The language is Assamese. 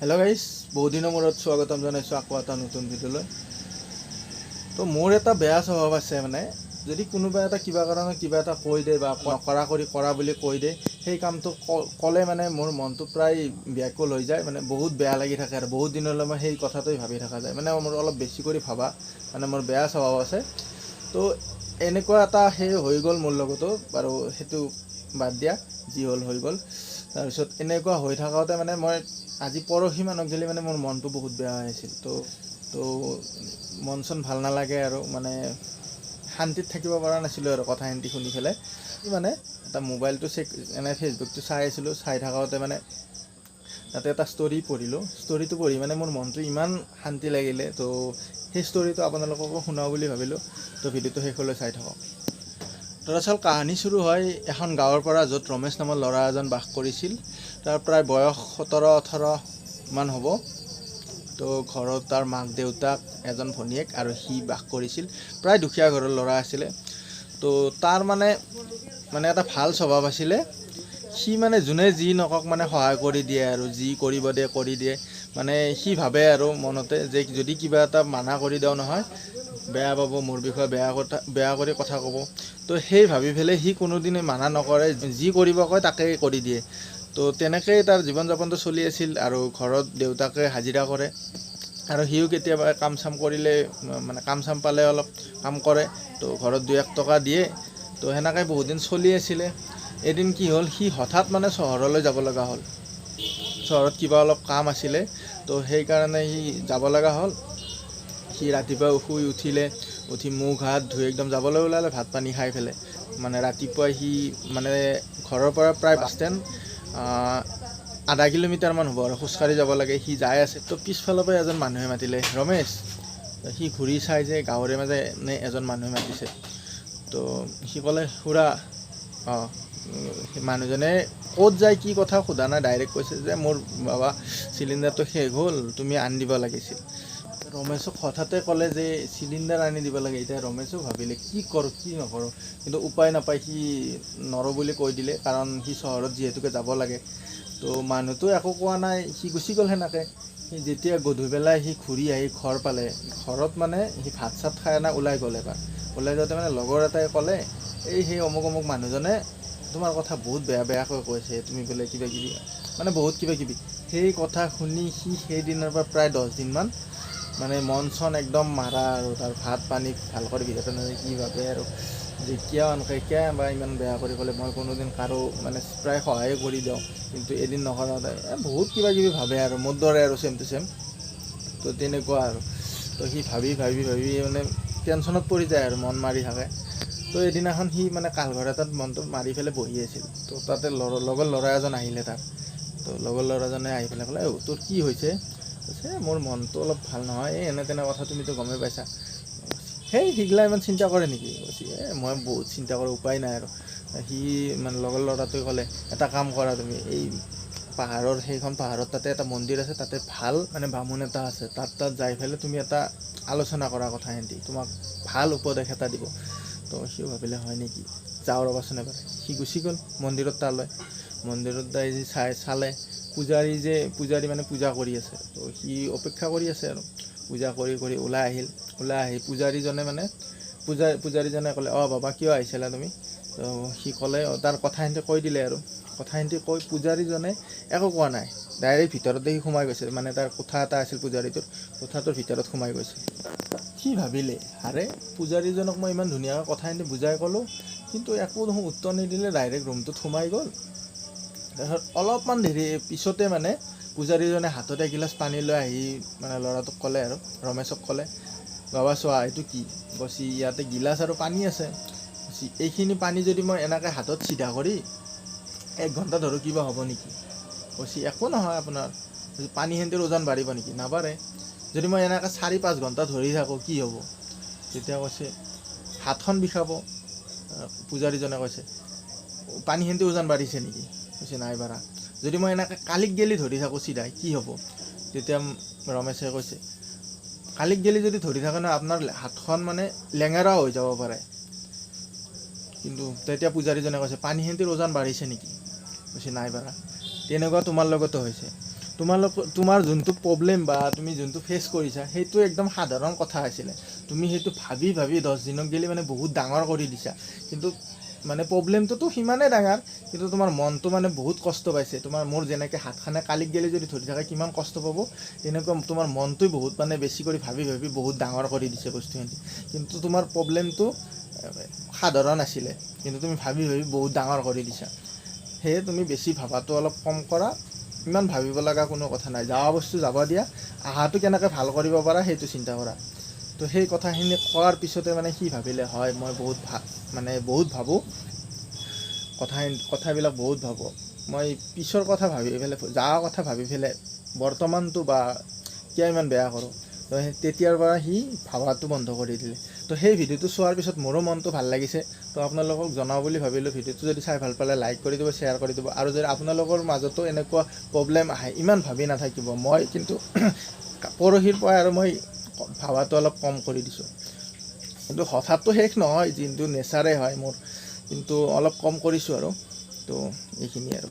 হেল্ল' গাইছ, বহুত দিনৰ মূৰত স্বাগতম জনাইছোঁ আকৌ এটা নতুন ভিডিঅ'লৈ। তো মোৰ এটা বেয়া স্বভাৱ আছে, মানে যদি কোনোবা এটা কিবা কাৰণত কিবা এটা কৈ দিয়ে বা নকৰা কৰি কৰা বুলি কৈ দিয়ে, সেই কামটো ক'লে মানে মোৰ মনটো প্ৰায় ব্যাকুল হৈ যায়, মানে বহুত বেয়া লাগি থাকে আৰু বহুত দিনলৈ মই সেই কথাটোৱে ভাবি থকা যায়। মানে মোৰ অলপ বেছি কৰি ভাবা, মানে মোৰ বেয়া স্বভাৱ আছে। তো এনেকুৱা এটা সেই হৈ গ'ল মোৰ লগতো, বাৰু সেইটো বাদ দিয়া, যি হ'ল হৈ গ'ল। তাৰপিছত এনেকুৱা হৈ থাকোঁতে মানে মই আজি পৰহি মানক গ'লে মানে মোৰ মনটো বহুত বেয়া হৈ আছিল। তো তো মন চন ভাল নালাগে আৰু মানে শান্তিত থাকিব পৰা নাছিলোঁ আৰু কথাখিনি শুনি পেলাই। মানে এটা মোবাইলটো চেক, এনে ফেচবুকটো চাই আছিলোঁ, চাই থাকোঁতে মানে তাতে এটা ষ্টৰি পঢ়িলোঁ। ষ্টৰিটো পঢ়ি মানে মোৰ মনটো ইমান শান্তি লাগিলে, তো সেই ষ্টৰিটো আপোনালোককো শুনাওঁ বুলি ভাবিলোঁ। তো ভিডিঅ'টো শেষলৈ চাই থাকক। দৰাচল কাহানী চুৰু হয় এখন গাঁৱৰ পৰা, য'ত ৰমেশ নামৰ ল'ৰা এজন বাস কৰিছিল। তাৰ প্ৰায় বয়স 17-18মান হ'ব। তো ঘৰত তাৰ মাক দেউতাক, এজন ভনীয়েক আৰু সি বাস কৰিছিল। প্ৰায় দুখীয়া ঘৰৰ ল'ৰা আছিলে। তো তাৰ মানে মানে এটা ভাল স্বভাৱ আছিলে, সি মানে যোনে যি নকওক মানে সহায় কৰি দিয়ে আৰু যি কৰিব দিয়ে কৰি দিয়ে। মানে সি ভাবে আৰু মনতে যে যদি কিবা এটা মানা কৰি দিওঁ নহয়, বেয়া পাব, মোৰ বিষয়ে বেয়া কথা, বেয়া কৰি কথা ক'ব। তো সেই ভাবি পেলাই সি কোনোদিনে মানা নকৰে, যি কৰিব কয় তাকেই কৰি দিয়ে। তো তেনেকৈয়ে তাৰ জীৱন যাপনটো চলি আছিল। আৰু ঘৰত দেউতাকে হাজিৰা কৰে আৰু সিও কেতিয়াবা কাম চাম কৰিলে, মানে কাম চাম পালে অলপ কাম কৰে, তো ঘৰত 2-1 টকা দিয়ে। তো সেনেকৈ বহুত দিন চলি আছিলে। এদিন কি হ'ল, সি হঠাৎ মানে চহৰলৈ যাব লগা হ'ল। চহৰত কিবা অলপ কাম আছিলে, তো সেইকাৰণে সি যাব লগা হ'ল। সি ৰাতিপুৱা শুই উঠিলে, উঠি মুখ হাত ধুই একদম যাবলৈ ওলালে, ভাত পানী খাই পেলাই। মানে ৰাতিপুৱাই সি মানে ঘৰৰ পৰা প্ৰায় বাছ ষ্টেণ্ড আধা কিলোমিটাৰমান হ'ব আৰু খোজকাঢ়ি যাব লাগে। সি যাই আছে, তো পিছফালৰ পৰা এজন মানুহে মাতিলে, ৰমেশ। সি ঘূৰি চাই যে গাঁৱৰে মাজে নে এজন মানুহে মাতিছে। তো সি ক'লে, খুৰা। অঁ, মানুহজনে ক'ত যায় কি কথা সোধা নাই, ডাইৰেক্ট কৈছে যে মোৰ বাবা চিলিণ্ডাৰটো শেষ হ'ল, তুমি আনি দিব লাগিছিল। ৰমেশক হঠাতে ক'লে যে চিলিণ্ডাৰ আনি দিব লাগে। এতিয়া ৰমেশেও ভাবিলে কি কৰোঁ কি নকৰোঁ, কিন্তু উপায় নাপাই সি নৰো বুলি কৈ দিলে, কাৰণ সি চহৰত যিহেতুকে যাব লাগে। তো মানুহটো একো কোৱা নাই, সি গুচি গ'ল সেনেকৈ। সি যেতিয়া গধূলিবেলাই সি ঘূৰি আহি ঘৰ পালে, ঘৰত মানে সি ভাত চাত খাই এনে ওলাই গ'ল এবাৰ। ওলাই যাওঁতে মানে লগৰ এটাই ক'লে, এই সেই অমুক অমুক মানুহজনে তোমাৰ কথা বহুত বেয়া বেয়াকৈ কৈছে, তুমি বোলে কিবা কিবি, মানে বহুত কিবা কিবি। সেই কথা শুনি সি সেইদিনাৰ পৰা প্ৰায় 10 দিনমান মানে মন চন একদম মাৰা আৰু তাৰ ভাত পানী ভাল কৰি ভিতৰতে নাযায়। কি ভাবে আৰু যে কিয় এনেকৈ কিয় বা ইমান বেয়া কৰি ক'লে, মই কোনোদিন কাৰো মানে প্ৰায় সহায়ে কৰি দিওঁ, কিন্তু এদিন নকৰাতে বহুত কিবা কিবি ভাবে আৰু মোৰ দৰে আৰু ছেম টু ছেম। তো তেনেকুৱা আৰু। তো সি ভাবি ভাবি ভাবি মানে টেনশ্যনত পৰি যায় আৰু মন মাৰি থাকে। তো এদিনাখন সি মানে কালঘৰ এটাত মনটো মাৰি পেলাই বহি আছিল। তো তাতে লগৰ ল'ৰা এজন আহিলে তাৰ। তো লগৰ ল'ৰাজনে আহি পেলাই ক'লে, তোৰ কি হৈছে? কৈছে, মোৰ মনটো অলপ ভাল নহয়, এই এনে তেনে কথা তুমিতো গমেই পাইছা। সেই সেইগিলা ইমান চিন্তা কৰে নেকি? কৈছে, এই মই বহুত চিন্তা কৰোঁ, উপায় নাই আৰু। সি মানে লগৰ ল'ৰাটোৱে ক'লে, এটা কাম কৰা তুমি, এই পাহাৰৰ সেইখন পাহাৰত তাতে এটা মন্দিৰ আছে, তাতে ভাল মানে বামুণ এটা আছে, তাত যাই পেলাই তুমি এটা আলোচনা কৰা কথা, সিহঁতি তোমাক ভাল উপদেশ এটা দিব। তো সিও ভাবিলে হয় নেকি, যাওঁ ৰ'বাচোন এবাৰ। সি গুচি গ'ল মন্দিৰত তালৈ। মন্দিৰত যাই চালে, পূজাৰী মানে পূজা কৰি আছে। তো সি অপেক্ষা কৰি আছে আৰু পূজা কৰি কৰি ওলাই আহিল। ওলাই আহি পূজাৰীজনে ক'লে, অঁ বাবা কিয় আহিছিলা তুমি? তো সি ক'লে, তাৰ কথাখিনি কৈ দিলে আৰু কথাখিনি কৈ পূজাৰীজনে একো কোৱা নাই, ডাইৰেক্ট ভিতৰত দেখি সোমাই গৈছে। মানে তাৰ কোঠা এটা আছিল পূজাৰীটোৰ, কোঠাটোৰ ভিতৰত সোমাই গৈছে। সি ভাবিলে, আৰে পূজাৰীজনক মই ইমান ধুনীয়াকৈ কথাখিনি বুজাই ক'লোঁ, কিন্তু একো দেখোন উত্তৰ নিদিলে, ডাইৰেক্ট ৰুমটোত সোমাই গ'ল। তাৰপিছত অলপমান দেৰি পিছতে মানে পূজাৰীজনে হাতত এগিলাচ পানী লৈ আহি মানে ল'ৰাটোক ক'লে আৰু ৰমেশক ক'লে, বাবা চোৱা এইটো কি? কৈছে, ইয়াতে গিলাচ আৰু পানী আছে। কৈছে, এইখিনি পানী যদি মই এনেকৈ হাতত চিধা কৰি 1 ঘণ্টা ধৰোঁ কিবা হ'ব নেকি? কৈছে, একো নহয় আপোনাৰ। কৈছে, পানীখিনিৰ ওজন বাঢ়িব নেকি? নাবাঢ়ে। যদি মই এনেকৈ 4-5 ঘণ্টা ধৰি থাকোঁ কি হ'ব? তেতিয়া কৈছে, হাতখন বিষাব। পূজাৰীজনে কৈছে, পানীখিনিৰ ওজন বাঢ়িছে নেকি? কৈছে, নাই বাঢ়া। যদি মই এনেকৈ কালিক গেলি ধৰি থাকোঁ চিধাই কি হ'ব? তেতিয়া ৰমেশে কৈছে, কালিক গেলি যদি ধৰি থাকে নহয় আপোনাৰ হাতখন মানে লেঙেৰাও হৈ যাব পাৰে। কিন্তু তেতিয়া পূজাৰীজনে কৈছে, পানীখিনিৰ ওজন বাঢ়িছে নেকি? কৈছে, নাই বাঢ়া। তেনেকুৱা তোমাৰ লগতো হৈছে। তোমাৰ যোনটো প্ৰব্লেম বা তুমি যোনটো ফেচ কৰিছা, সেইটো একদম সাধাৰণ কথা আছিলে। তুমি সেইটো ভাবি ভাবি 10 দিনক গেলি মানে বহুত ডাঙৰ কৰি দিছা। কিন্তু মানে প্ৰব্লেমটোতো সিমানেই ডাঙৰ, কিন্তু তোমাৰ মনটো মানে বহুত কষ্ট পাইছে। তোমাৰ মোৰ যেনেকৈ হাতখনে কালিক গেলি যদি ধৰি থাকে কিমান কষ্ট পাব, তেনেকুৱা তোমাৰ মনটোৱে বহুত মানে বেছি কৰি ভাবি ভাবি বহুত ডাঙৰ কৰি দিছে বস্তুখিনি। কিন্তু তোমাৰ প্ৰব্লেমটো সাধাৰণ আছিলে, কিন্তু তুমি ভাবি ভাবি বহুত ডাঙৰ কৰি দিছা। সেয়ে তুমি বেছি ভবাটো অলপ কম কৰা। ইমান ভাবিব লগা কোনো কথা নাই। যোৱা বস্তু যাব দিয়া, আহাটো কেনেকৈ ভাল কৰিব পাৰা সেইটো চিন্তা কৰা। তো সেই কথাখিনি কোৱাৰ পিছতে মানে সি ভাবিলে, হয়, মই বহুত মানে বহুত ভাবোঁ, কথাবিলাক বহুত ভাবোঁ। মই পিছৰ কথা ভাবি পেলাই, যোৱা কথা ভাবি পেলাই বৰ্তমানটো বা কিয় ইমান বেয়া কৰোঁ? তো সেই তেতিয়াৰ পৰা সি ভবাটো বন্ধ কৰি দিলে। তো সেই ভিডিঅ'টো চোৱাৰ পিছত মোৰো মনটো ভাল লাগিছে। তো আপোনালোকক জনাওঁ বুলি ভাবিলোঁ। ভিডিঅ'টো যদি চাই ভাল পালে লাইক কৰি দিব, শ্বেয়াৰ কৰি দিব। আৰু যদি আপোনালোকৰ মাজতো এনেকুৱা প্ৰব্লেম আহে, ইমান ভাবি নাথাকিব। মই কিন্তু পৰহিৰ পৰা আৰু মই ভাবাটো অলপ কম কৰি দিছোঁ। কিন্তু হঠাৎতো শেষ নহয়, যোনটো নেচাৰে হয় মোৰ, কিন্তু অলপ কম কৰিছোঁ আৰু। তো এইখিনিয়ে আৰু।